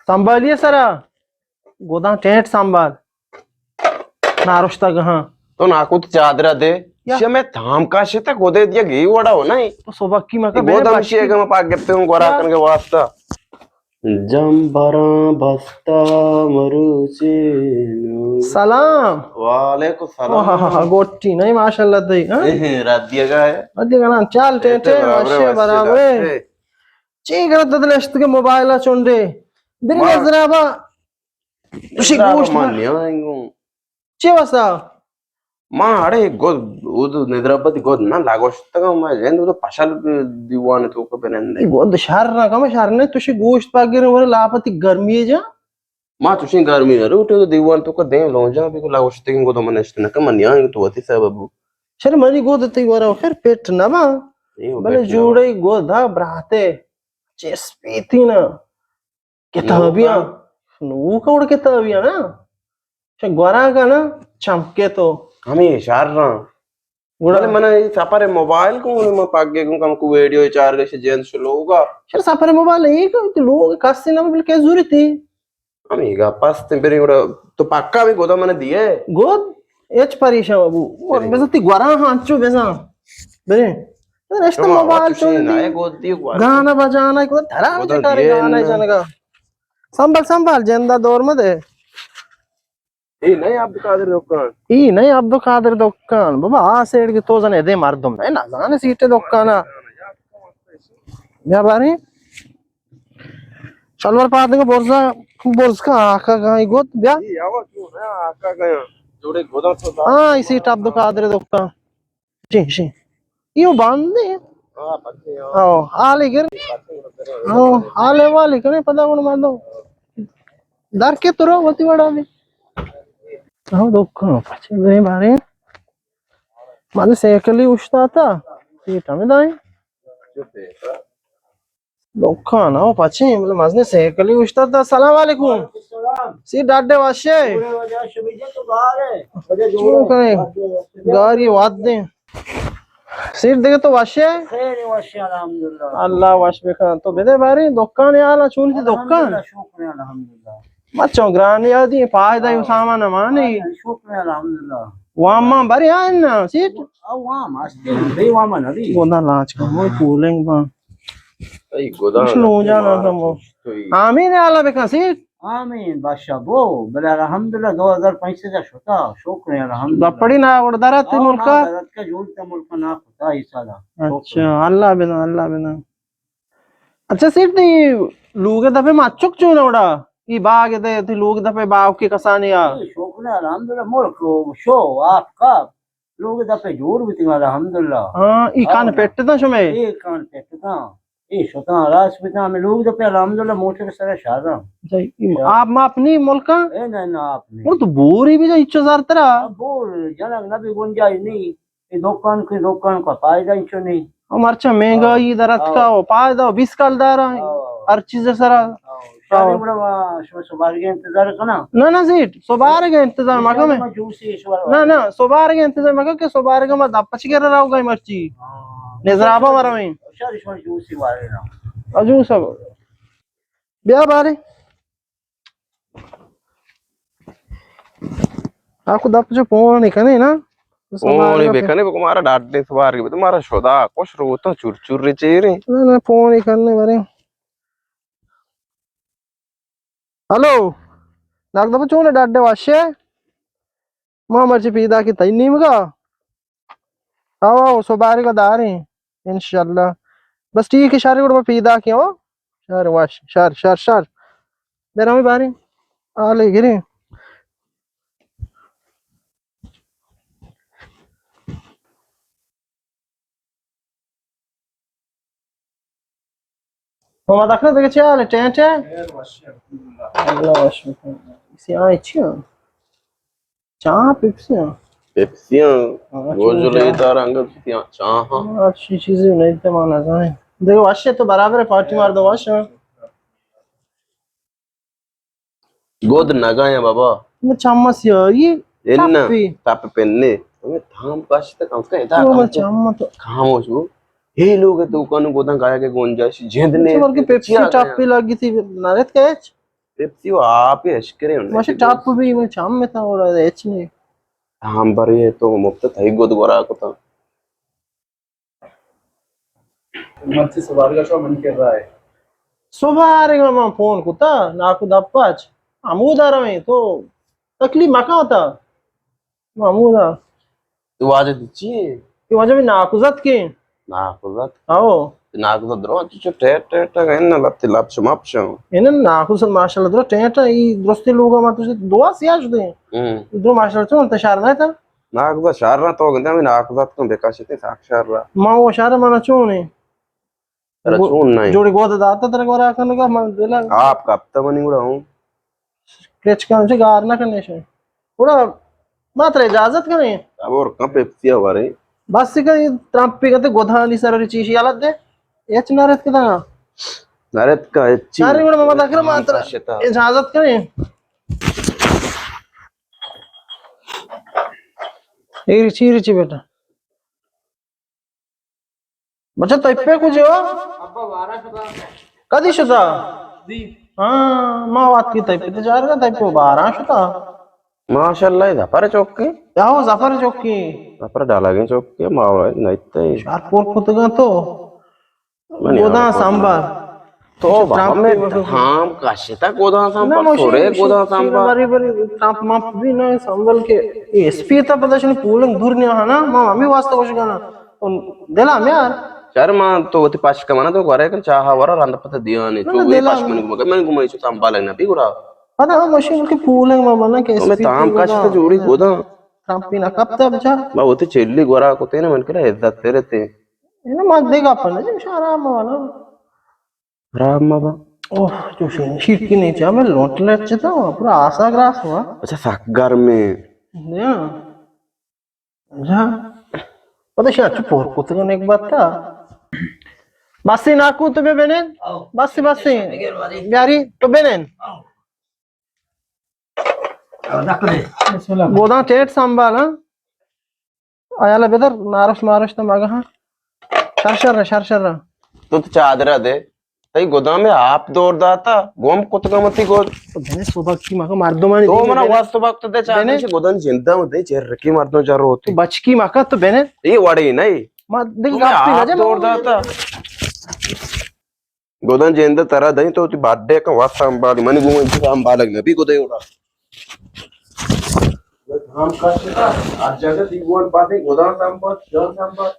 سنبھالی سرا، گداں ٹینٹ سنبھال۔ نارشتگ ہاں۔ تو ناکو تو چادرا دے۔ یا۔ شمے تام کاشے تا گدے دیا گی وڑا ہو نہیں۔ تو صبح کی مکا بے گدم بشی۔ شی گم پاک گپتے ہوں گورا یا۔ کن کے واسطہ۔ جمبراں بستہ مروچی نوں۔ سلام۔ وعلیکم السلام۔ واہ، گوٹی نہیں، ماشاءاللہ تئی، ہاں؟ اے، رات دیا گا ہے۔ رات دیا گا نا، چال ٹے ٹے، برابر، وشے برابر۔ اے۔ چی کرت تو نشت کے موبائل چونڈے؟ دری ما نظر آبا۔ تشی نظر آبا گوشت ما ما۔ نیائیں گوں۔ چی واسطہ؟ ما اڑے گد، او تو ندرا پتی گد نہ لگوشتگا، ما جند تو پشل دیوان تو کو بنندے۔ ای گد شر نہ کم، شر نہ، تشی گوشت پاگرے ور لاپتی گرمی جا۔ ما تشی گرمی نہ روٹے تو دیوان تو کو دیم لونجا بھی کو لگوشتگیں گد من نشت نہ کم، من یان تو وتی سبب۔ شر منی گد تی ورا خیر پیٹ نہ با۔ بلے جوڑے گد ہا براتے۔ چس پیتی نا۔ کتابیاں۔ نوکا۔ نوکا وڑ کتابیاں نا۔ چہ گوراں کا نا چمکے تو۔ ہمیں شر رہا۔ گڑا بلے من اے سفر موبائل کو، من پاگے کو کم کو ویڈیو چار گش جینت شو لوگا۔ شر سفر موبائل اے کہ لوگ کسی نہ بلکہ ضرورت ہے۔ ہمیں گا پست بریں گڑا تو پکا بھی گودا من دیے۔ گود اچ پریشان ابو۔ بزتی گوراں ہاں چو بزاں۔ بریں۔ رشتہ موبائل تو نہ گود دی گوراں۔ گانا بجانا کو دھرا گانا جنگا۔ سنبھال، سنبھال، جندا دور مدے۔ اے نہیں عبدالقادر دکان۔ اے نہیں عبدالقادر دکان۔ بابا، آ سیڈ کہ تو زنے دے مردم نہیں، نہ زانے سیٹے دکانا۔ بیا باریں۔ شلوار پاتنگا برزا، برز کا آقا گائی گود، بیا۔ اے آوا تو نا آقا گایا۔ جوڑے گودا تو۔ ہاں، اے سیٹ عبدالقادر دکان۔ جی، جی۔ ایو باندے۔ ہاں، باندے، ہاں۔ او، آلے گر۔ او، آلے والے کنے پدا گون ماندو۔ در کے تو رو وتی وڑا بھی۔ او، دکان پچے بارے۔ مانے سائیکل ہی اشتا تھا۔ سیٹ ہمیں دائیں۔ دکان او پچیں، بلے مزنیں سائیکلے اوشتات۔ السلام علیکم۔ وعلیکم السلام۔ سی ڈاڈے واشے۔ جوڑے واجہ شبی جے تو باہر ہے۔ واجہ جوڑے۔ چون کریں؟ گاری واد دیں۔ سیٹ دیگہ تو واشے؟ خیر واشے، الحمدللہ۔ اللہ وش بکن۔ تو بدے بارے دکان حالا چون تھی دکان؟ الحمدللہ، شکر الحمدللہ۔ مچوں گران یادی فائدہ ہاں۔ سامان مانی۔ شکر الحمدللہ۔ وام ما بری آئین نا سیٹ؟ او وام است، بے وام نہ دی۔ گوندا لانچ کم ہوئی پولنگ با۔ ای گدا مش لو جانا سمو۔ آمین اللہ بکن سیٹ۔ آمین بادشاہ بو، بلے الحمدللہ دو ہزار پنچ سد شتا، شکر الحمدللہ۔ دپڑی نا وڑ درات ہاں، ملکا؟ نا درات کا جوڑ تا ملکا نا خدا ایسا دا۔ اچھا، اللہ بنا، اللہ بنا۔ اچھا سیٹ، تئی لوگ دپے مچک چون اوڑا؟ ای باغ دے، تئی لوگ دپے باغ کے کسانی آ؟ اے شکر الحمدللہ، ملک شو آپ کا لوگ دپے جوڑ بیتگ الحمدللہ۔ ہاں، ای کان ہاں۔ پٹتا شمے؟ اے کان پٹتا۔ اے شتاں راس بیتاں، ہمیں لوگ دپے الحمدللہ موٹر سر شاہداں۔ اچھا، ای شاہ۔ آپ ما اپنی ملکاں؟ اے نہ، نہ، آپ نہیں۔ اور تو بوری بھی جا اچھا زر ترا؟ ہاں، بور جنگ نہ بھی گنجائش نہیں۔ اے دکان کے، دکان کا فائدہ انچو نہیں۔ او مرچا مہنگائی ہاں۔ در اتکا ہاں۔ ہو، فائدہ ہو، بیس کال دارا ہاں۔ ہر چیز سرا۔ ہاں۔ شاری ہاں۔ بڑا ما شما سبارگے انتظار کنا۔ نہ، نہ، سیٹ، سبارگے انتظار مکا میں۔ ما جوسی شوار نہ، نہ، سبارگے انتظار مکا کہ سبارگے ما دپ پچ گر رہو گئی مرچی۔ ہاں۔ نظرابا مرویں۔ شاری شما جوسی وارے نا۔ اجو سب۔ بیا بارے۔ آ کو دپ جو پون نہیں کنے نا۔ پون نہیں بکنے، بکو مارا ڈاڈے سوار کے، تمہارا شدا کچھ روتا چور چور رے چیرے۔ نہ، نہ، پون نہیں کنے بارے۔ ہلو، ناک دپ چون ڈاڈے واشے؟ ما مرچی پیدا کی تئی نیمگا۔ آو، آو، سبارگا داریں، انشاءاللہ۔ بس ٹھیک ہے، شر گڑا پیدا کی ہو۔ شر واش، شر، شر، شر۔ بیر ہمیں باریں، آلے گریں۔ محمد اکرم، دگہ چے حال ہے؟ ٹینٹ ہے؟ خیر، وش، الحمدللہ۔ اللہ وش بکن۔ اسی آئے چی ہاں؟ چاہ، پیپسی ہاں؟ پیپسی ہاں۔ ہاں، گوجلے چاہ۔ دار انگت پیپسی ہاں، چاہ ہاں۔ ہاں، اچھی چیزیں نہیں تے مانا جائیں۔ دگہ وش ہے تو برابر ہے، پارٹی مار دو وش ہے۔ گد نگایا بابا۔ نہ چم سیاہی، اے نہ، ٹپی۔ ٹپ پنے۔ ہمیں تھام کاش تک کم سے کم ادا او کم میں تو چم تو۔ خاموش ہو۔ اے لوگ دکان گداں گایا کے گنجائش جند نے۔ چمر کے پیپسی چیا گیا؟ ٹپی لگی تھی، نہ رہت کیچ؟ پیپسی و آپ اشکرے ہوں۔ ماشا ٹاپ بھی من چام میں تھا اور ایچ نہیں۔ ہاں، بری تو مفت تھئی گد گورا کتا۔ مرچی سبارگا شو من کر رہا ہے۔ سبارگا من فون کتا، ناکو دپاچ۔ ہمودا رویں تو تکلیف مکا ہوتا۔ ہمودا۔ تو واجہ دی چی ہے؟ تو واجہ بھی ناکوزت کے۔ ناکوزت؟ آو۔ ناکوزت درو چو ٹیٹ ٹیٹ گئے نا لپتی لپچ مپچ۔ ان ناکوزت ماشاءاللہ درو ٹیٹ ای درستی لوگا ما تو دعا سیاج دے۔ ہوں۔ درو ماشاءاللہ چون تشار نہ تھا۔ ناکوزت شہر را تو گندے ہمیں ناکوزت کن بکشتے ساک شہر را۔ ما وہ شہر منا چون ہے؟ ارے گو-، چون نہیں؟ جوڑی گود داتا ترا گورا کنگا من دلا۔ آپ کپتا منی گڑا ہوں۔ کچ کن چے گار نہ کنے شے۔ گڑا ما ترا اجازت کنے۔ اب اور کم پیپسیا ورے۔ بس کن ترمپی کتے گودانی سر ری چیشی حالت دے۔ ایچ نہ رت کتا۔ نہ رت کا ایچ چی۔ سارے گڑا ما دکر ما ترا اجازت کنے۔ اے ریچی، ریچی بیٹا۔ بچہ تئی پہ کجے ہو؟ ابا بارہ شتا۔ کدی شتا؟ جی۔ ہاں، ما وات کی تئی پہ تجار کا تئی پہ بارہ شتا۔ ماشاءاللہ، اے زفر چوکی۔ یا ہو زفر چوکی۔ زفر ڈالا گئے چوکی، ما نہیں تے۔ شار پور کتگا تو۔ منی گوداں آرو سنبھال۔ تو بابا ٹرمپ میں پہ تام کشتا گوداں نہ، سنبھال، ماشین سورے ماشین گوداں چیز سنبھال۔ بری بری ٹرمپ مپ بھی نہ سنبھال کے۔ اے ایس پی تا پتہ شنی پولنگ دور نیا ہنا، ما ہمیں واسطہ کچھ گانا۔ دلا میں یار۔ شر ما تو وتی پش کمانا تو گورے کن چاہا ورا رند پتہ دیانی۔ نہ، تو نہ، وہی دلا پش میں۔ من گمگا، من گمائی چو سنبھال نہ بھی گرا۔ پتہ ہم ماشین کی پولنگ ما بنا کے تو میں ایس پی تام کشتا جوڑی گوداں۔ ٹرمپ پہ نہ کپتا بچار۔ ما وتی چلی گورا کو تینے من کرا عزت تیرے تے۔ انہاں ما دے گپا نہ جن شارا ما والا۔ خراب ما با۔ اوہ، چوشیں شیرکی نہیں چاہ، میں لوٹ لیٹ چتا ہوا، پورا آسا گراس ہوا۔ اچھا، سک گرم ہے۔ ہاں۔ اچھا۔ پتہ شاید چو پور کتگن ایک بات تھا۔ بس ناکو تو بے بنین۔ آؤ۔ بس، بس۔ مہربانی۔ بیاری تو بنین۔ آؤ۔ گوداں ٹیٹ سنبھال، ہاں۔ آیالا بدر، نارش مارش تو مگہ، ہاں۔ شر شر، شر شر۔ تو تو چادرہ دے۔ تئی گودام ء آپ دور داتا، گم کتگا متی گود۔ تو بنے سبک کی مگہ مردمانی تو دیگہ منا بنے۔ واسطہ وقت دے چادرہ بنے۔ گودان جندا متے چر رکی مردم چر روتی۔ تو بچکی مکا تو بنے۔ اے وڑی نہیں۔ ما دیگہ تو میں گپی نہ آپ جا دور مگہ۔ داتا۔ گودان جند ترا دئیں تو وتی بڈے کن وت سنبھالی، منی گوں انت سنبھالگ نبی گدے اوڑا۔ ہم کشتا، ہر جگہ دیوان پاتے گودان سنبھال، جان سنبھال۔